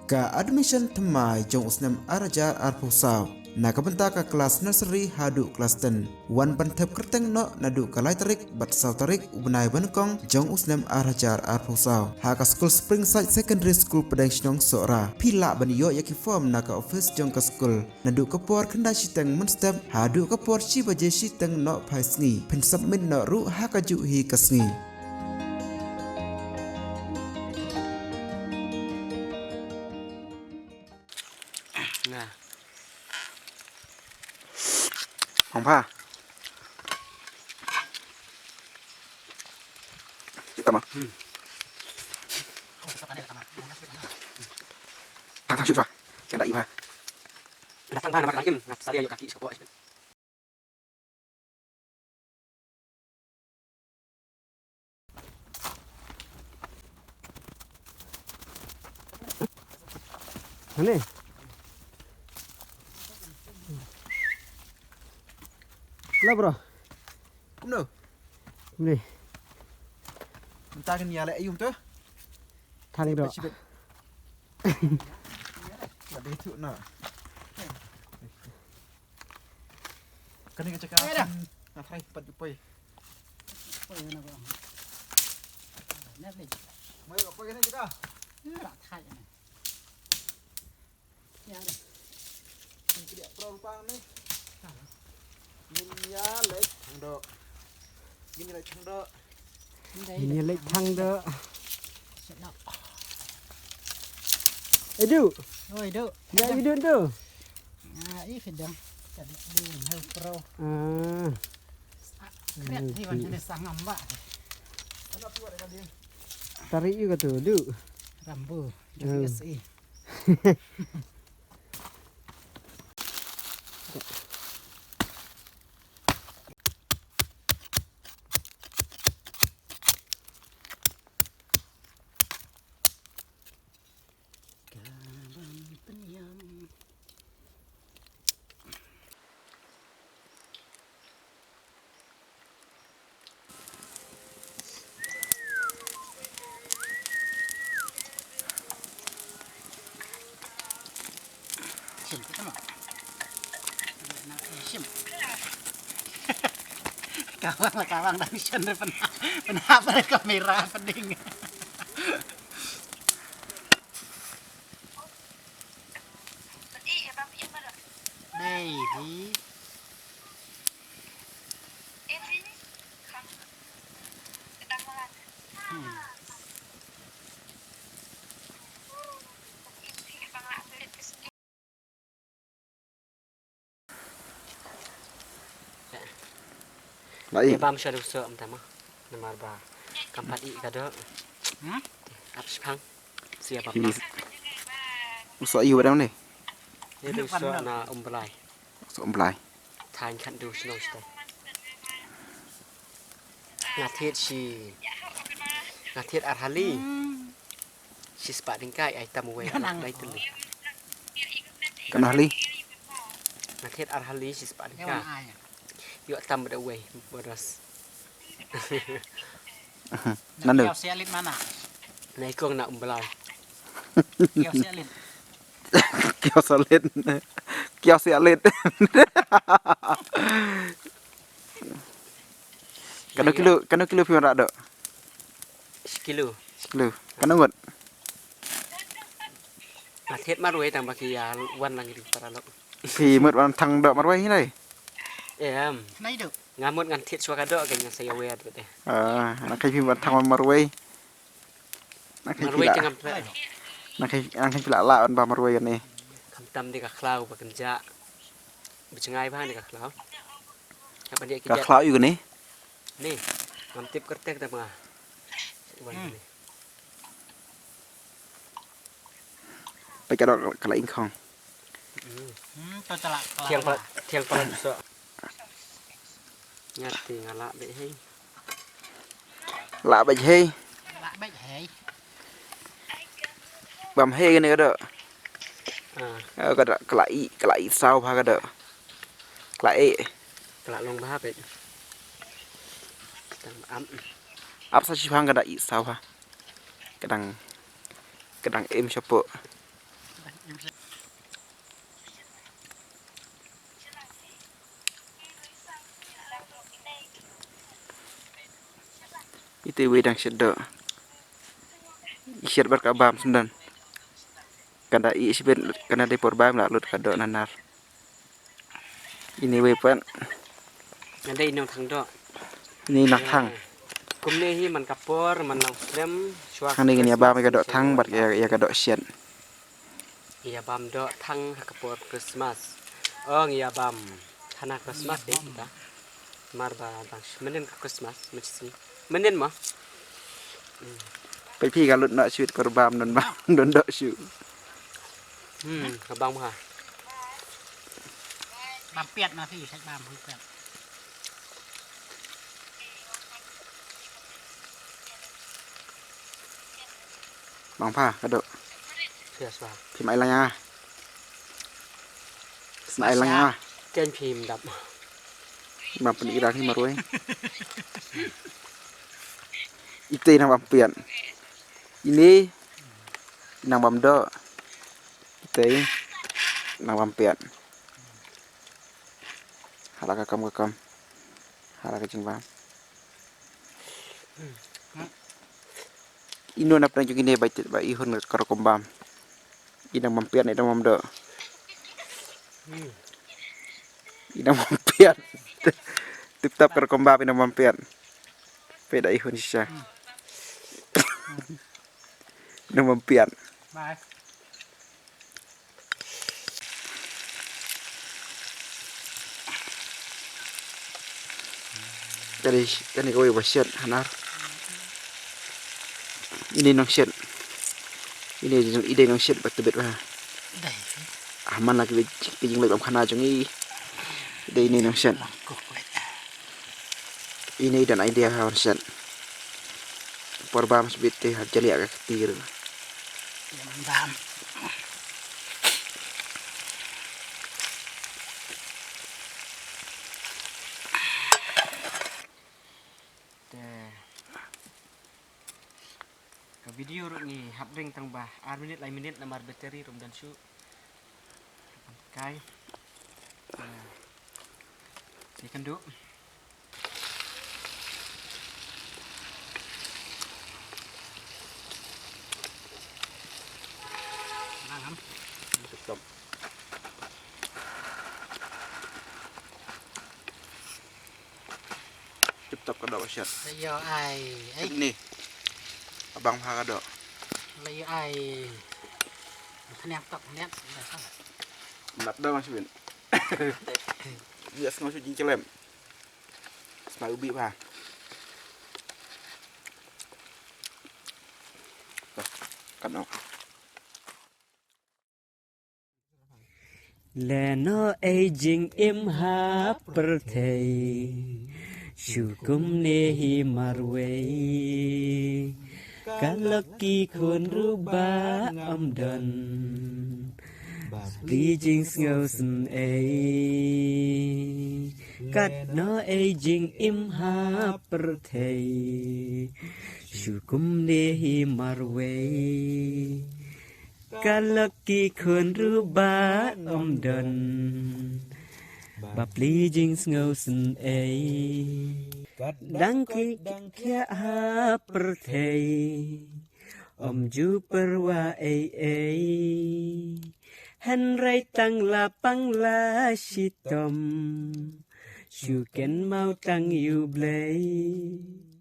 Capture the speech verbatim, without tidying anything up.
Ka admission thymmai jong u snem ar hajar arphew saw na ka bynta ka klas nursery haduh klas ten wan ban thep kyrteng noh naduh ka lai tarik bad saw tarik u bnai ba nyngkong jong u snem ar hajar arphew saw ha ka skul Springside Secondary School, Pdeng Shnong, Sohra. Phi lah ban ïoh ïa ki form na ka office jong ka skul naduh ka por khyndai shiteng mynstep haduh ka por shi baje shiteng nohphai sngi. Phin submit noh ruh ha kajuh hi ka sngi. Nga. Hong pha. Tama. Tang tang shu pha. Kenda i pha. Datang pha namar tang im. Ngap salia yo kaki shu pha. Ani. La bro. Kumno? Kumne. Mynta kan ïa leh aïu to? Thang i dok. Shibit. La dei tu na. Kane ka jaka. Nga thrai pat poi. Poi na ko. Net ni. Mai ko poi kane jaka. Ra thai ni. Ya ni. Ni dia pro rupa ni. Ngin ïa leit thang dok. Ngin ïa leit thang dok. Ngin ïa leit thang dok. Edu. Oi, Edu. Ya, Edu tu. Ah, ih, sedang. Tadi di Hau Pro. Ah. Kret ni wan jenis sangam ba. Tarik juga tu, Edu. Rambu. Hmm. U S A. Shim, kita mau. Shim. Kawang lah kawang dah mission dah pernah pernah apa kamera pening. Baby. Hmm. Lai. Ïa bam sha dusok mynta ma. Namar ba kam pat ïeh ka dok. Hmm? Ap shipang. Sia bam. Usok ïa u dang ne. Ïa dusok na Umblai. Usok Umblai. Thaiñ khat du shnong stai. Nga thied shi. Nga thied ar hali. Hmm. Shi spah ding kai ai tam wei anak dai tu. Kan hali. Nga thied ar hali shi spah ding kai. Ïoh tam da wei bodas. Nanu. Kiau sialit mana? Na ikong na Umblai. Kiau sialit. Kiau sialit. Kiau sialit. Kano kilo, kano kilo phi wanrah dok? Sekilo. Sekilo. Kano ngut? Nga thied marwei tang ba ki ïa wan lang ki para lok. Phi mut wan thang dok marwei hi nai? Em. Nai dok. Nga mut ngan thied shuwa ka dok ka ngan sa ïa wer dok te. Ah, na kai phi wan thang marwei. Na kai phi la. Marwei tang am. Na kai, na kai phi la la wan ba marwei ne. Kam tam de ka khlaw ba kan ja. Ba jngai ba ne ka khlaw. Ka khlaw ïu ne? Ni, ngam tip kyrteng te ma. Wan ni. Peit ka dok ka la ingkhong. Hmm, to chala. Thiang pa, thiang pa so. Nga ti nga la be hei. La be hei. La be hei. Bam hei kane ka dok. Ah. Eh, ka dok, ka la i, ka la i saw bha ka dok. Ka la e. Ka la long bha peit. Tang am. Ap sa shipang ka dok i saw bha. Ka dang, ka dang im shapoh. Te wei dang shet doh. I shet bad ka bam shen don. Kan da i shet kan da dei por bam la lut ka doh nanar. Ini wei pat. Nga dei i nongthang doh. Ini nongthang. Kumne hi man ka por man nang slem shuwa. Hangne ngin ïa bam ïa ka doh thang bad ïa, ïa ka doh shet. Ïa bam doh thang ha ka por Christmas. Ong ïa bam thana Christmas dei kita. Mar ba dang mynnin ka Christmas mynnin. Mynnin mo. Peit phi ka lut noh shuh ka bam don bam don doh shuh. Hmm, ka bam ha. Bam piat na phi, sait bam piat. Bang pha ka doh. Yes, bang. Phim ai lang ya. Phim ai lang ya. Ken phim dap. Bang pyn ira hi marwei. Ite nang bam piat. Ini nang bam doh. Ite nang bam piat. Hala ka kam ka kam. Hala ka jingbam. Ino na pdeng jong ine ba tit ba i hun ka rukom bam. I nang bam piat, i nang bam doh. I nang bam piat. Tip tap ka rukom bam, i nang bam piat. Peit da i hun shisha. I nang bam piat. Bye. Kane, kane kawei ba shet hanar. Ine nong shet. Ine, ine nong shet ba tbit ba. Dai. Ah, man la ki, ki jingleh bam khana jong i. Dei ine nong shet. Lang kok wet. Ine i don idea ha wan shet. Por bam sbit te ha jali ka ktir. Bam. Te ka video ruh ngi hap ring tang ba ar minit lai minit namar battery rum don shuh. Kai. Te kan du. Nang am. Stop. Tip top ka doh ba shet. Ayo ai. Ai. Tip ni. Abang ha ka doh. Ayo ai. Thaniang top thaniang. Nat doh masih bin. Dia sngew shu jingchlem. Sma ubi ba. Kan no. Lehnoh ei jingim ha pyrthei, shu kumne hi marwei. Ka lok ki khun ruh ba ym don, ba pli jingsngew sngewsynei. Katno ei jingim ha pyrthei, shu kumne hi marwei. Ka lok ki khun ruh ba ym don, ba pli jingsngew sngewsynei. Dang ki dang khia ha pyrthei, ym ju pyrwa ei ei. Hynrei tang la pang la shitom, shu kynmaw tang ïa u Blei.